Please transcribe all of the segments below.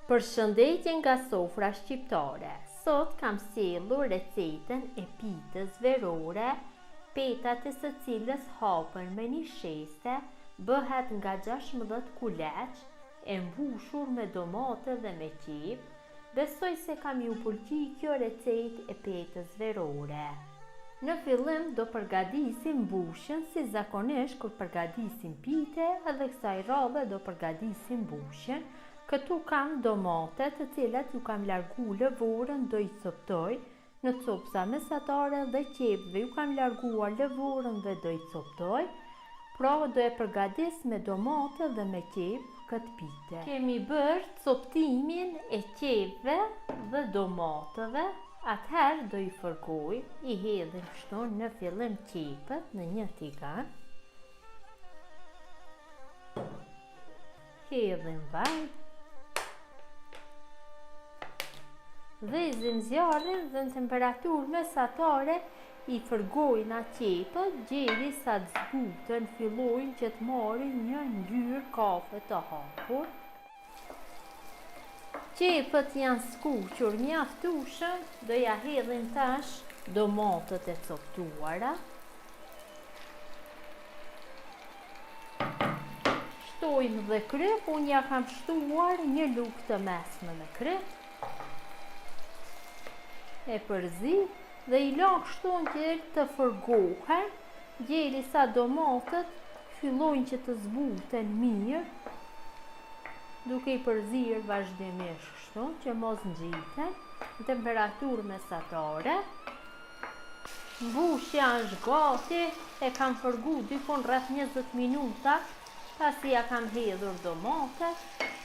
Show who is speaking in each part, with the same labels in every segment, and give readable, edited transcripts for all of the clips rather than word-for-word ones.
Speaker 1: Përshëndetje nga sofra shqiptare. Sot kam sjellur recetën e pitës verore, petat e së cilës hapen me nisheste, bëhet nga 16 kuleç, e mbushur me domate dhe me qepë, Besoj se ka me ju pëlqy kjo recetë e petës verore. Në fillim do përgatisim mbushjen si zakonisht kur përgatisim pite edhe kësaj radhe do përgatisim mbushjen. Këtu kam domate të cilat ju kam largu lëvorën do i coptoj Në copëza mesatare dhe qepëve ju kam larguar lëvorën dhe do i copëtoj, pra do e përgatis me domate dhe me qepë këtë pite. Kemi bërë copëtimin e qepëve dhe domateve, atëherë do i fërgojmë, i hedhim kështu në fillim qepët në një tigan. Hedhim vaj. Ndezim zjarrin dhe në temperaturë mesatare i fërgojna qepët gjeri sa të zbuten fillojnë që të marrin një ngjyrë kafe të hapur. Qepët janë skuqur mjaftueshëm, do ja hedhim tash domatet e coptuara. Shtojmë dhe kryp, unë ja kam shtuar një lugë të mesme me kryp. E përzi dhe i lo kështu në të fërgohen, gjeri sa domatet fillojnë që të zbuten mirë, duke i përzirë vazhdimisht kështu, që mos ngjiten, në temperaturë mesatare. Mbushja është gati, e kam fërgu dikun rreth 20 minuta, pasi ja kam hedhur domatet,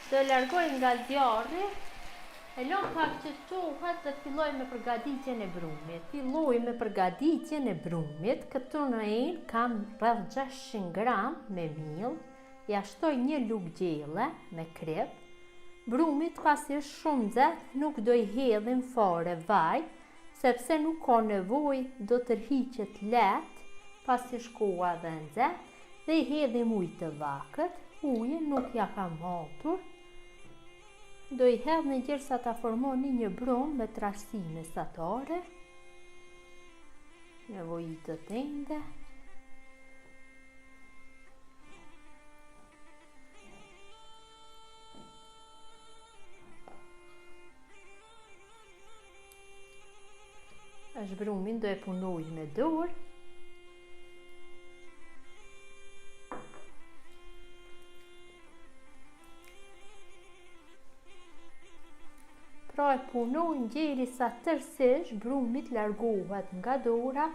Speaker 1: do e largoj nga zjarri, e lo pak që të çohet dhe filloj me përgatitjen e brumit. Filloj me përgatitjen e brumit, këtu në enë kam rreth 600 gram me miell, ja shtoj një lugë gjelle me krip, brumit pasi është shumë nxehtë nuk do i hedhim fare vaj, sepse nuk ka nevojë do tërhiqet lehtë pasi është koha dhe e nxehtë dhe i hedhim ujë të vakët, ujin nuk ja kam matur, do i hedhni gjersa ta formoni një brumë me trashësi mesatare, nevojitet ende. Është brumin do e punoj me dorë. Pra e punojmë gjeri sa tërësisht brumi t'largohet nga dora,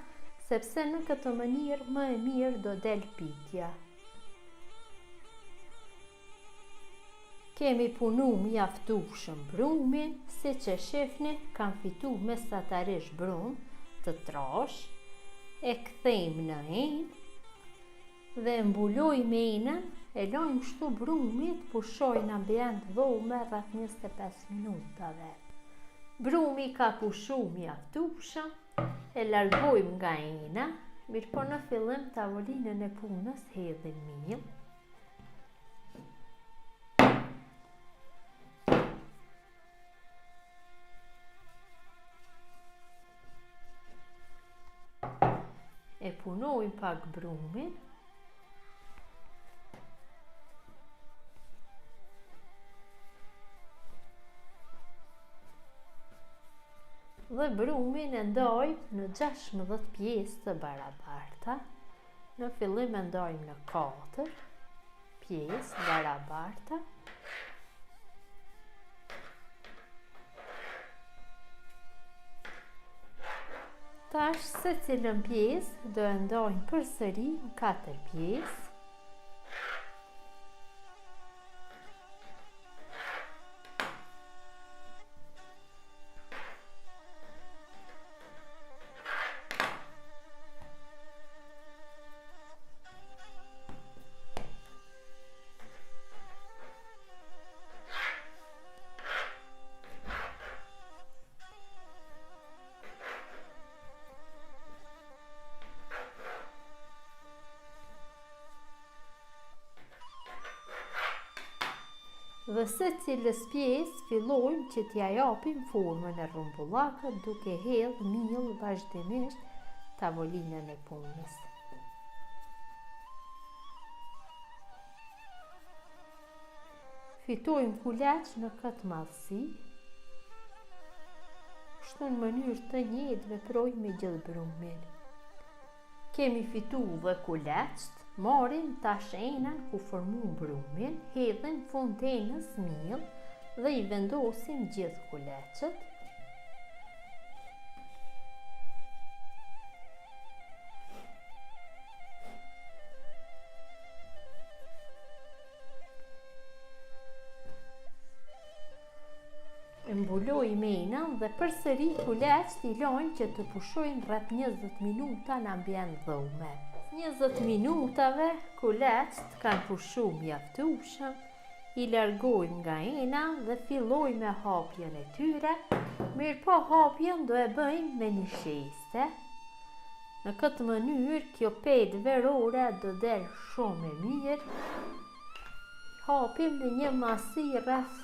Speaker 1: sepse në këtë mënyrë më e mirë do del pitja. Kemi punu mjaftushëm brumin, siç e shifni, kam fitu mesatarisht brum të trash, e kthejmë në enë dhe e mbulojmë enën, e lojmë kështu brumi të pushojë në ambient dhome rreth 25 minutave. Brumi ka pushu mjaftushëm, e largojmë nga ena, mirëpo në fillim tavolinën e punës hedhim miell, E punojmë pak brumin. Dhe brumin e ndajmë në 16 pjesë të barabarta. Në fillim e ndajmë në 4 pjesë barabarta. Tash secilën pjesë do e ndajmë përsëri në 4 pjesë. Dhe secilës pjesë fillojmë që t'ia japim formën e rrumbullakët duke hedh miell vazhdimisht tavolinën e punës. Fitojmë kuleç në këtë madhësi. Kështu në mënyrë të njëjtë veprojmë me gjithë brumin. Kemi fitu dhe kuleçt, marrim tash enën ku formum brumin, hedhim fund enës miell dhe i vendosim gjithë kuleçët. E mbulojmë enën dhe përsëri kuleçët i lojmë që të pushojnë rreth 20 minuta në ambient dhome. 20 minutave kuleçët kanë pushu mjaftueshëm, i largojmë nga ena dhe fillojmë me hapjen e tyre, mirëpo hapjen do e bëjmë me nisheste. Në këtë mënyrë kjo petë verore do del shumë e mirë. Hapim në një masi rreth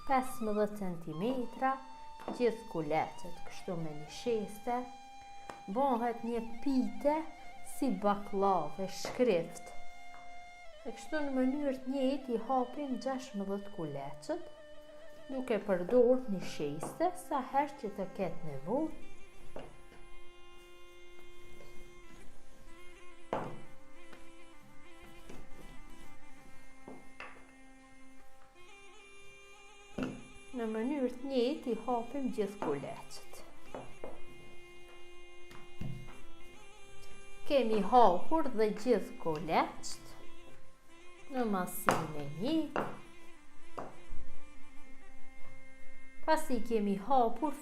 Speaker 1: 15 cm, gjithë kuleçët kështu me nisheste. Bëhet një pite si bakllavë e shkriftë. E kështu në mënyrë të njëjtë i hapim 16 kuleçët, duke përdor nisheste sa herë që të ketë nevojë. Në mënyrë të njëjtë i hapim gjithë kuleçët. Kemi hapur dhe gjithë kuleçët në masinë e njëjtë. Pasi kemi hapur,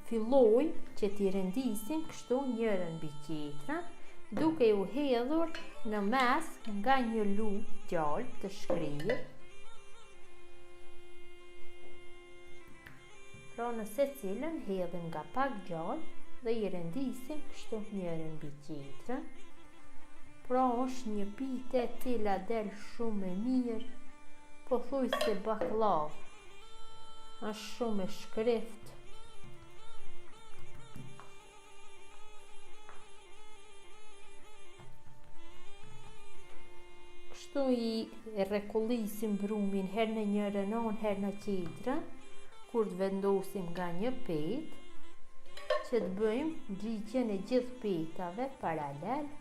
Speaker 1: fillojmë që t'i rendisim kështu njërën mbi tjetrën, duke u hedhur në mes nga një lugë gjalpë të shkrirë. Pra në secilën hedhim nga pak gjalpë dhe i rendisim kështu njërën mbi tjetrën. Pra është një pite e cila del shumë e mirë, pothuajse bakllavë. Është shumë e shkriftë. Kështu i rrekullisim brumin herë në njërën anë, herë në tjetrën, kur të vendosim nga një petë, që të bëjmë ngjitjen e gjithë petave paralel.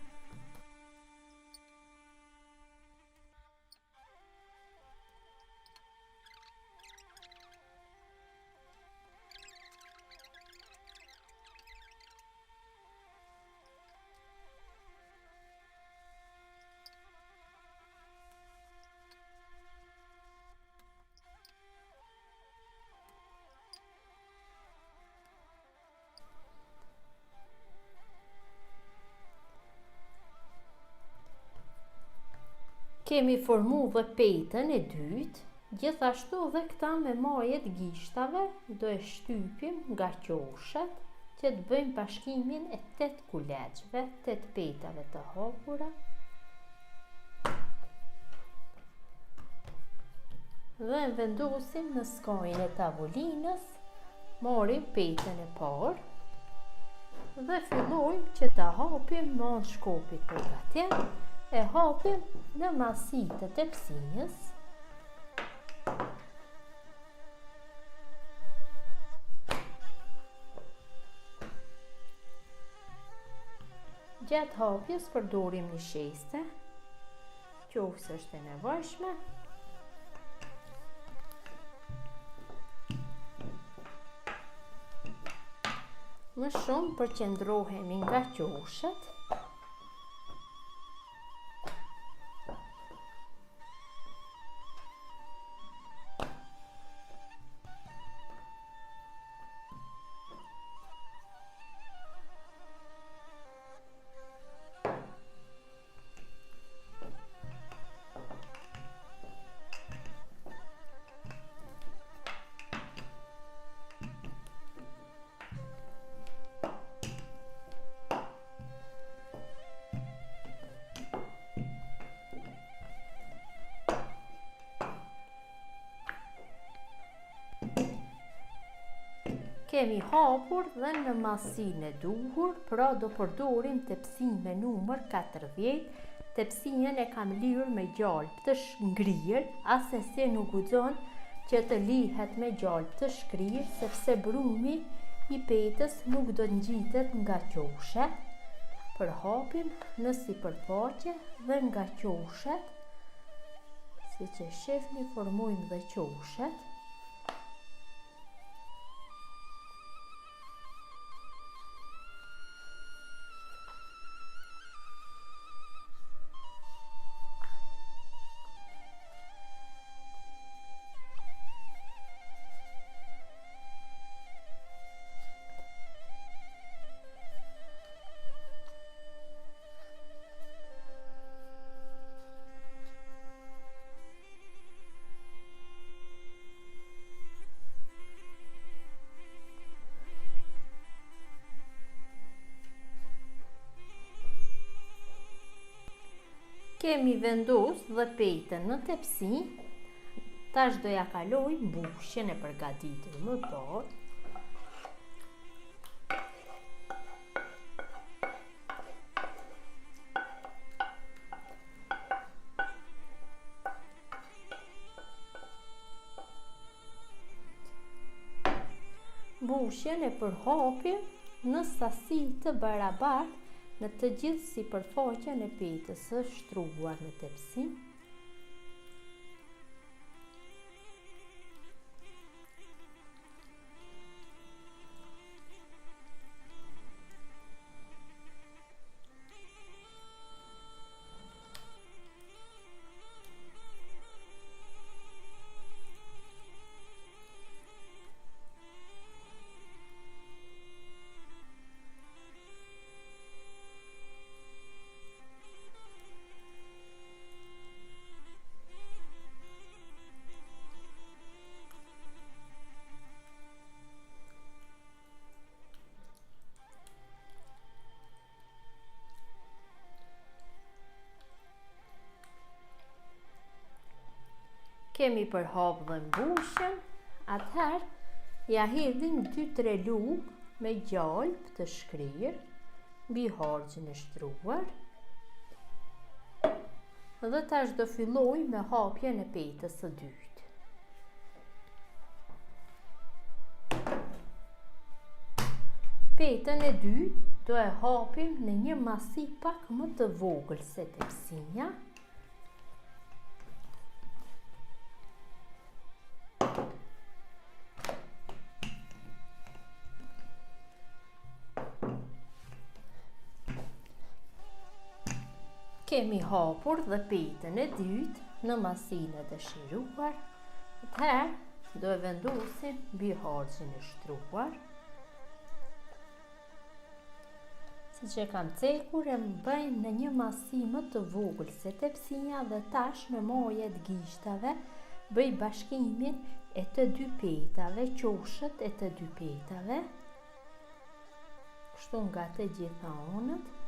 Speaker 1: Kemi formu dhe petën e dytë, gjithashtu dhe këta me maje të gishtave do e shtypim nga qoshet që të bëjmë bashkimin e 8 kuleçve, 8 petave të hapura. Dhe vendosim në skajin e tavolinës Marrim petën e parë dhe fillojmë që ta hapim me anë shkopit për gatim, e hapim në masi të tepsinës, Gjatë hapjes përdorim nisheste, qoftë se është e nevojshme. Më shumë përqendrohemi nga qoshet. Kemi hapur dhe në masinë e duhur, pra do përdorim tepsinë me numër 40. Tepsinë e kam lyer me gjalpë të ngrirë, asesi nuk guxon që të lihet me gjalpë të shkrirë, sepse brumi i petës nuk do të ngjitet nga qoshet. Përhapim në sipërfaqe dhe nga qoshet, siç e shihni formojmë dhe qoshet. Kemi vendos dhe petën në tepsi, tash do ja kaloj mbushjen e përgatitur më parë. Mbushjen e përhapim në sasi të barabartë në të gjithë sipërfaqen e petës së shtruar në tepsi. Kemi përhap dhe mbushjen, atëherë ja hedhim 2-3 lugë me gjalpë të shkrirë mbi harxhin e shtruar. Dhe tash do filloj me hapjen e petës së dytë. Petën e dytë do e hapim në një masi pak më të vogël se tepsia. Kemi hapur dhe petën e dytë në masinë e dëshiruar. Atëherë do e vendosim mbi harxhin e shtruar. Siç e kam cekur e bëjmë në një masi më të vogël se tepsia dhe tash me maje të gishtave bëj bashkimin e të dy petave, qoshet e të dy petave. Kështu nga të gjitha anët.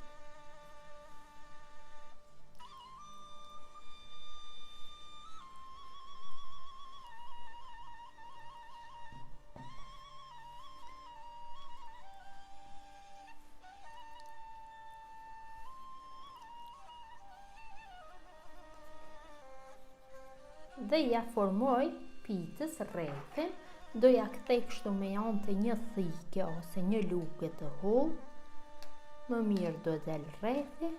Speaker 1: Dhe ja formoj pitës rrethin, do ja kthej kështu me anë të një thike ose një luge të hollë, më mirë do del rrethi.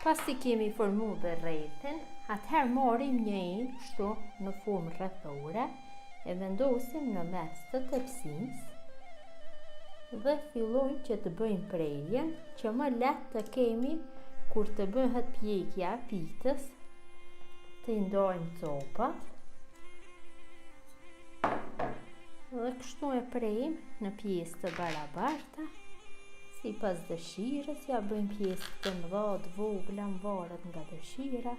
Speaker 1: Pasi kemi formu dhe rrethin, atëherë marrim një enë kështu në formë rrethore, e vendosim në mes të tepsisë dhe fillojmë që të bëjmë prerjen, që më lehtë të kemi kur të bëhet pjekja e pitës, të i ndajmë copat dhe kështu e prejmë në pjesë të barabarta. Sipas dëshirës, ja bëjmë pjesë të mëdha, të vogla, varet nga dëshira.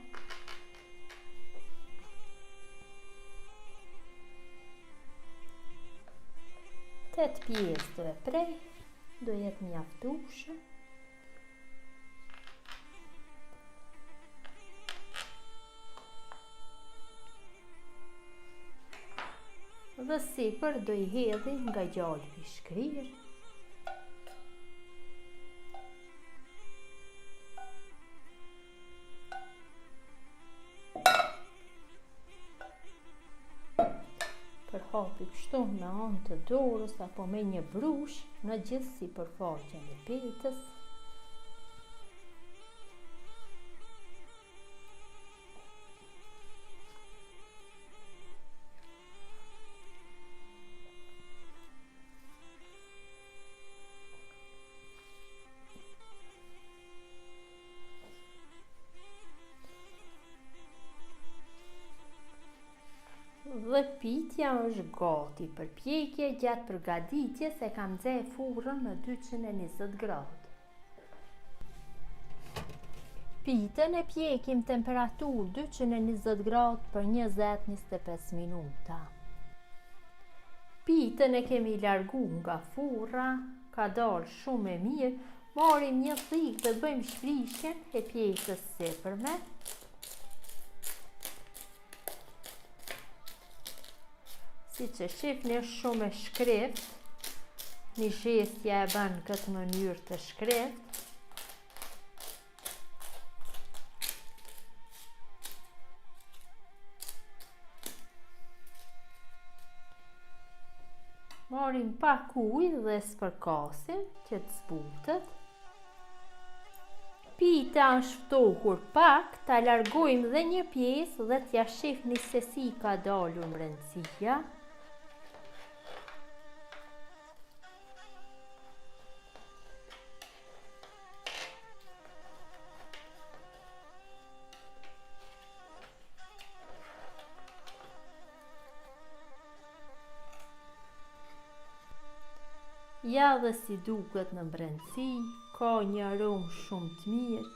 Speaker 1: Tetë pjesë do e prej, do jetë mjaftueshëm. Dhe sipër do i hedhim nga gjalpi i shkrirë. Përhapi kështu me anë të dorës apo me një brush në gjithë sipërfaqen e pitës. Dhe pitja është gati për pjekje gjatë përgatitjes e kam nxehë furrën në 220 gradë. Pitën e pjekim temperaturë 220 gradë për 20-25 minuta. Pitën e kemi largu nga furra, ka dalë shumë e mirë, marrim një thikë dhe bëjmë shfrishjen e pjesës sipërme. Siç e shifni është shumë e shkrift, niseshtja e bën këtë mënyrë të shkrift. Marrim pak ujë dhe spërkasim që të zbutet. Pita është ftohur pak, ta largojmë dhe një pjesë dhe t'ja shifni se si ka dalur mbrendësia. Ja dhe si duket në brendësi, ka një aromë shumë të mirë,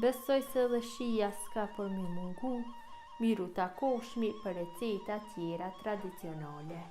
Speaker 1: besoj se edhe shija s'ka për m'i mungu, mirë u takoshmi për receta tjera tradicionale.